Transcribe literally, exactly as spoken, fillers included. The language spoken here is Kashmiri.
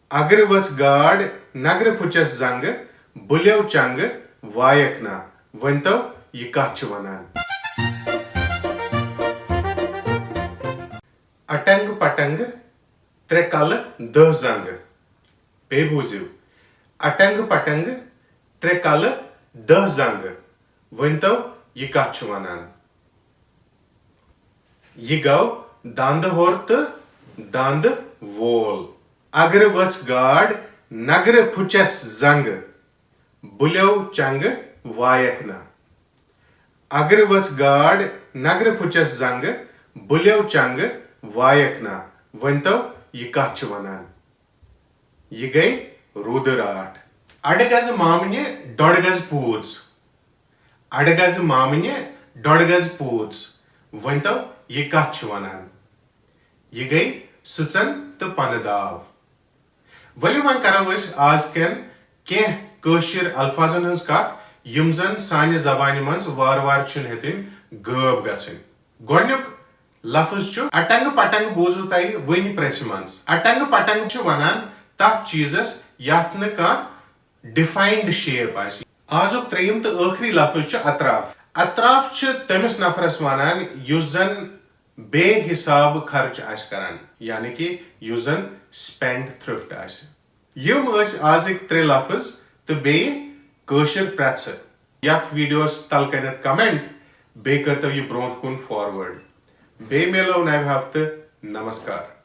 اگرٕ ؤژھ گاڈ، نگرٕ پھُچس زنٛگہٕ، بُلیو چنٛگہٕ، وایکھ نا۔ ؤنۍ تو، یہِ کتھ چھِ ونان؟ اٹنٛگ پٹنٛگ، ترٛےٚ کلہٕ دَہ زنٛگہٕ۔ بیٚیہِ بوٗزِو، اٹنٛگ پٹنٛگ، ترٛےٚ کلہٕ دَہ زنٛگہٕ۔ ؤنۍ تو، یہِ کتھ چھِ ونان؟ یہِ گوٚو دَنٛد ہور تہٕ دَنٛد وول۔ اگرٕ ؤژھ گاڈ، نگرٕ پھُچس زنٛگہٕ، بُلیو چنٛگہٕ، وایکھ نا۔ اگرٕ ؤژھ گاڈ، نگرٕ پھُچس زنٛگہٕ، بُلیو چنٛگہٕ، وایکھ نا۔ ؤنۍ تو، یہِ کتھ چھِ ونان؟ یہِ گٔے روٗدٕ راٹھ۔ اَڑٕ گزٕ مامنہِ، ڈۄڈ گز پوٗژ۔ اَڑٕ گزٕ مامنہِ، ڈۄڈ گز پوٗژ۔ ؤنۍ تو، یہِ کتھ چھِ ونان؟ یہِ گٔے سٕژن تہٕ پنہٕ داو۔ ؤلِو وۄنۍ کرو أسۍ آز کٮ۪ن کینٛہہ کٲشِر الفاظن ہٕنٛز کتھ، یِم زن سانہِ زبانہِ منٛز وارٕ وارٕ چھِنہٕ ہیٚتٕنۍ غٲب گژھٕنۍ۔ گۄڈنیُک لفظ چھُ اٹنٛگ پٹنٛگ۔ بوٗزوٕ تۄہہِ وٕنۍ پرٛژھِ منٛز؟ اٹنٛگ پٹنٛگ چھِ ونان تتھ چیٖزس یتھ نہٕ کانٛہہ defined shape آسہِ۔ آزُک ترٛیٚیِم تہٕ ٲخری لفظ چھُ اطراف۔ اطراف چھِ تٔمِس نفرس ونان یُس زن بے حساب خرچ آسہِ کران، یعنی کہِ یُس زن spendthrift آسہِ۔ یِم ٲسۍ آزٕکۍ ترٛےٚ لفظ تہٕ بیٚیہِ کٲشِر پرٛژھٕ۔ یتھ videoس تل کنٮ۪تھ comment، بیٚیہِ کٔرتو یہِ برونٛٹھ کُن forward۔ بیٚیہِ میلو نوِ ہفتہٕ۔ نمسکار۔